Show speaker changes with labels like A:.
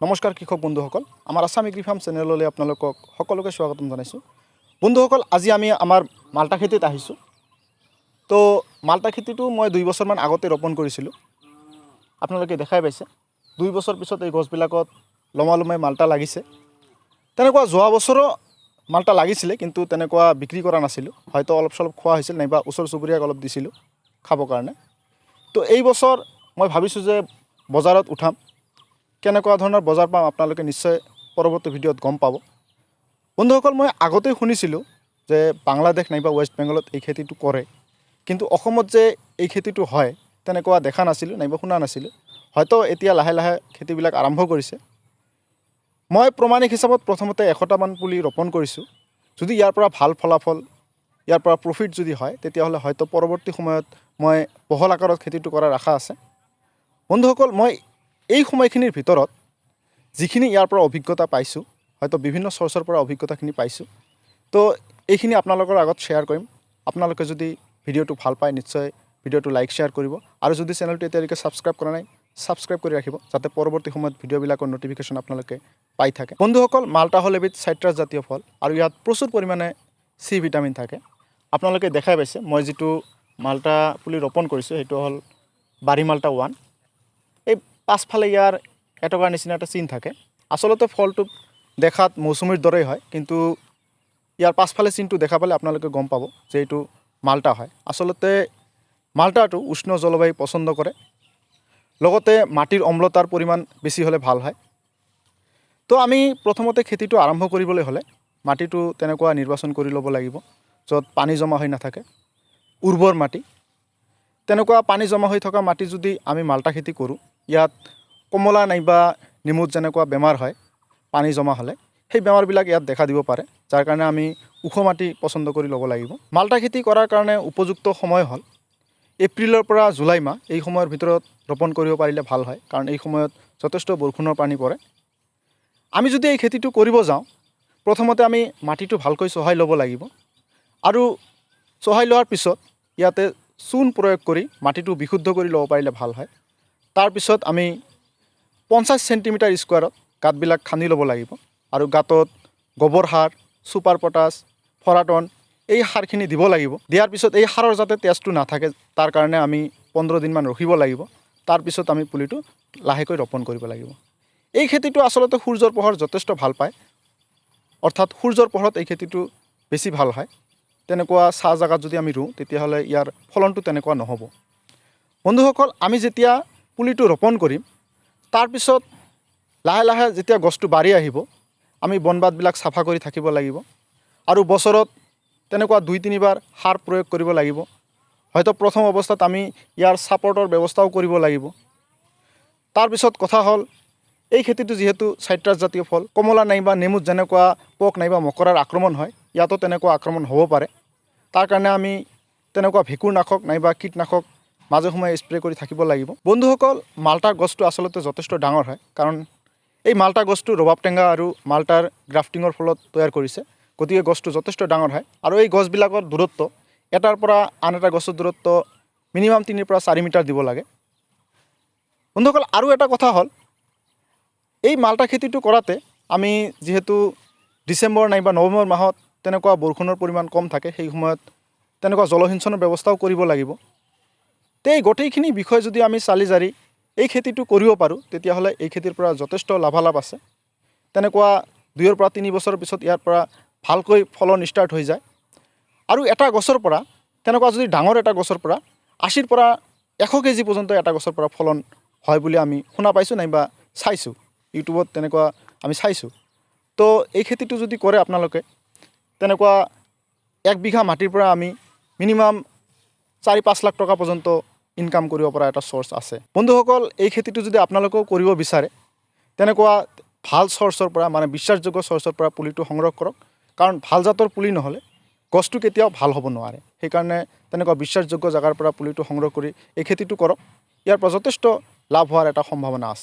A: নমস্কাৰ কৃষক বন্ধুসকল, আমাৰ আছাম এগ্ৰি ফাৰ্ম চেনেললৈ আপোনালোকক সকলোকে স্বাগতম জনাইছোঁ। বন্ধুসকল, আজি আমি আমাৰ মাল্টা খেতিত আহিছোঁ। তো মাল্টা খেতিটো মই 2 বছৰমান আগতে ৰোপণ কৰিছিলোঁ। আপোনালোকে দেখাই পাইছে, 2 বছৰ পিছত এই গছবিলাকত লমা লমাই মাল্টা লাগিছে। তেনেকুৱা যোৱা বছৰো মাল্টা লাগিছিলে, কিন্তু তেনেকুৱা বিক্ৰী কৰা নাছিলোঁ। হয়তো অলপ চলপ খোৱা হৈছিল নাইবা ওচৰ চুবুৰীয়াক অলপ দিছিলোঁ খাবৰ কাৰণে। তো এই বছৰ মই ভাবিছোঁ যে বজাৰত উঠাম। কেনেকুৱা ধৰণৰ বজাৰ পাম, আপোনালোকে নিশ্চয় পৰৱৰ্তী ভিডিঅ'ত গম পাব। বন্ধুসকল, মই আগতেই শুনিছিলোঁ যে বাংলাদেশ নাইবা ৱেষ্ট বেংগলত এই খেতিটো কৰে, কিন্তু অসমত যে এই খেতিটো হয় তেনেকুৱা দেখা নাছিলোঁ নাইবা শুনা নাছিলোঁ। হয়তো এতিয়া লাহে লাহে খেতিবিলাক আৰম্ভ কৰিছে। মই প্ৰমাণিক হিচাপত প্ৰথমতে 100টামান পুলি ৰোপণ কৰিছোঁ। যদি ইয়াৰ পৰা ভাল ফলাফল, ইয়াৰ পৰা প্ৰফিট যদি হয়, তেতিয়াহ'লে হয়তো পৰৱৰ্তী সময়ত মই বহল আকাৰত খেতিটো কৰাৰ আশা আছে। বন্ধুসকল, মই এই সময়খিনিৰ ভিতৰত যিখিনি ইয়াৰ পৰা অভিজ্ঞতা পাইছোঁ, হয়তো বিভিন্ন চ'ৰ্চৰ পৰা অভিজ্ঞতাখিনি পাইছোঁ, তো এইখিনি আপোনালোকৰ আগত শ্বেয়াৰ কৰিম। আপোনালোকে যদি ভিডিঅ'টো ভাল পায়, নিশ্চয় ভিডিঅ'টো লাইক, শ্বেয়াৰ কৰিব আৰু যদি চেনেলটো এতিয়ালৈকে ছাবস্ক্ৰাইব কৰা নাই, ছাবস্ক্ৰাইব কৰি ৰাখিব, যাতে পৰৱৰ্তী সময়ত ভিডিঅ'বিলাকৰ ন'টিফিকেশ্যন আপোনালোকে পাই থাকে। বন্ধুসকল, মাল্টা হ'ল এবিধ চাইট্ৰাছ জাতীয় ফল আৰু ইয়াত প্ৰচুৰ পৰিমাণে চি ভিটামিন থাকে। আপোনালোকে দেখাই পাইছে, মই যিটো মাল্টা পুলি ৰোপণ কৰিছোঁ, সেইটো হ'ল বাৰী মাল্টা 1। এই পাছফালে ইয়াৰ এটকাৰ নিচিনা এটা চিন থাকে। আচলতে ফলটো দেখাত মৌচুমীৰ দৰেই হয়, কিন্তু ইয়াৰ পাছফালে চিনটো দেখা পালে আপোনালোকে গম পাব যে এইটো মাল্টা হয়। আচলতে মাল্টাটো উষ্ণ জলবায়ু পচন্দ কৰে, লগতে মাটিৰ অম্লতাৰ পৰিমাণ বেছি হ'লে ভাল হয়। তো আমি প্ৰথমতে খেতিটো আৰম্ভ কৰিবলৈ হ'লে মাটিটো তেনেকুৱা নিৰ্বাচন কৰি ল'ব লাগিব য'ত পানী জমা হৈ নাথাকে, উৰ্বৰ মাটি। তেনেকুৱা পানী জমা হৈ থকা মাটি যদি আমি মাল্টা খেতি কৰোঁ, ইয়াত কমলা নাইবা নেমুত যেনেকুৱা বেমাৰ হয় পানী জমা হ'লে, সেই বেমাৰবিলাক ইয়াত দেখা দিব পাৰে, যাৰ কাৰণে আমি ওখ মাটি পচন্দ কৰি ল'ব লাগিব। মাল্টা খেতি কৰাৰ কাৰণে উপযুক্ত সময় হ'ল এপ্ৰিলৰ পৰা জুলাই মাহ। এই সময়ৰ ভিতৰত ৰোপণ কৰিব পাৰিলে ভাল হয়, কাৰণ এই সময়ত যথেষ্ট বৰষুণৰ পানী পৰে। আমি যদি এই খেতিটো কৰিব যাওঁ, প্ৰথমতে আমি মাটিটো ভালকৈ চহাই ল'ব লাগিব আৰু চহাই লোৱাৰ পিছত ইয়াতে চূণ প্ৰয়োগ কৰি মাটিটো বিশুদ্ধ কৰি ল'ব পাৰিলে ভাল হয়। তাৰপিছত আমি 50 চেণ্টিমিটাৰ স্কুৱাৰত গাঁতবিলাক খান্দি ল'ব লাগিব আৰু গাঁতত গোবৰ সাৰ, ছুপাৰ পটাছ, ফৰাটন এই সাৰখিনি দিব লাগিব। দিয়াৰ পিছত এই সাৰৰ যাতে তেজটো নাথাকে, তাৰ কাৰণে আমি 15 দিনমান ৰখিব লাগিব। তাৰপিছত আমি পুলিটো লাহেকৈ ৰোপণ কৰিব লাগিব। এই খেতিটো আচলতে সূৰ্যৰ পোহৰ যথেষ্ট ভাল পায়, অৰ্থাৎ সূৰ্যৰ পোহৰত এই খেতিটো বেছি ভাল হয়। তেনেকুৱা ছাঁ জেগাত যদি আমি ৰুওঁ, তেতিয়াহ'লে ইয়াৰ ফলনটো তেনেকুৱা নহ'ব। বন্ধুসকল, আমি যেতিয়া পুলিটো ৰোপণ কৰিম, তাৰপিছত লাহে লাহে যেতিয়া গছটো বাঢ়ি আহিব, আমি বন বাতবিলাক চাফা কৰি থাকিব লাগিব আৰু বছৰত তেনেকুৱা দুই তিনিবাৰ সাৰ প্ৰয়োগ কৰিব লাগিব। হয়তো প্ৰথম অৱস্থাত আমি ইয়াৰ ছাপৰ্টৰ ব্যৱস্থাও কৰিব লাগিব। তাৰপিছত কথা হ'ল, এই খেতিটো যিহেতু চাইট্ৰাছ জাতীয় ফল, কমলা নাইবা নেমুত যেনেকুৱা পোক নাইবা মকৰাৰ আক্ৰমণ হয়, ইয়াতো তেনেকুৱা আক্ৰমণ হ'ব পাৰে। তাৰ কাৰণে আমি তেনেকুৱা ভেঁকুৰনাশক নাইবা কীটনাশক মাজে সময়ে স্প্ৰে কৰি থাকিব লাগিব। বন্ধুসকল, মাল্টা গছটো আচলতে যথেষ্ট ডাঙৰ হয়, কাৰণ এই মাল্টা গছটো ৰবাব টেঙা আৰু মাল্টাৰ গ্ৰাফটিঙৰ ফলত তৈয়াৰ কৰিছে। গতিকে গছটো যথেষ্ট ডাঙৰ হয় আৰু এই গছবিলাকৰ দূৰত্ব, এটাৰ পৰা আন এটা গছৰ দূৰত্ব মিনিমাম 3ৰ পৰা 4 মিটাৰ দিব লাগে। বন্ধুসকল, আৰু এটা কথা হ'ল, এই মাল্টা খেতিটো কৰাতে আমি যিহেতু ডিচেম্বৰ নাইবা নৱেম্বৰ মাহত তেনেকুৱা বৰষুণৰ পৰিমাণ কম থাকে, সেই সময়ত তেনেকুৱা জলসিঞ্চনৰ ব্যৱস্থাও কৰিব লাগিব। তে এই গোটেইখিনি বিষয় যদি আমি চালি জাৰি এই খেতিটো কৰিব পাৰোঁ, তেতিয়াহ'লে এই খেতিৰ পৰা যথেষ্ট লাভালাভ আছে। তেনেকুৱা 2ৰ পৰা 3 বছৰৰ পিছত ইয়াৰ পৰা ভালকৈ ফলন ষ্টাৰ্ট হৈ যায় আৰু এটা গছৰ পৰা তেনেকুৱা যদি ডাঙৰ এটা গছৰ পৰা 80ৰ পৰা 100 কেজি পৰ্যন্ত এটা গছৰ পৰা ফলন হয় বুলি আমি শুনা পাইছোঁ নাইবা চাইছোঁ, ইউটিউবত তেনেকুৱা আমি চাইছোঁ। তো এই খেতিটো যদি কৰে আপোনালোকে, তেনেকুৱা 1 বিঘা মাটিৰ পৰা আমি মিনিমাম 4-5 লাখ টকা পৰ্যন্ত ইনকাম কৰিব পৰা এটা চ'ৰ্চ আছে। বন্ধুসকল, এই খেতিটো যদি আপোনালোকেও কৰিব বিচাৰে, তেনেকুৱা ভাল চ'ৰ্চৰ পৰা, মানে বিশ্বাসযোগ্য চ'ৰ্চৰ পৰা পুলিটো সংগ্ৰহ কৰক, কাৰণ ভাল জাতৰ পুলি নহ'লে গছটো কেতিয়াও ভাল হ'ব নোৱাৰে। সেইকাৰণে তেনেকুৱা বিশ্বাসযোগ্য জেগাৰ পৰা পুলিটো সংগ্ৰহ কৰি এই খেতিটো কৰক। ইয়াৰ পৰা যথেষ্ট লাভ হোৱাৰ এটা সম্ভাৱনা আছে।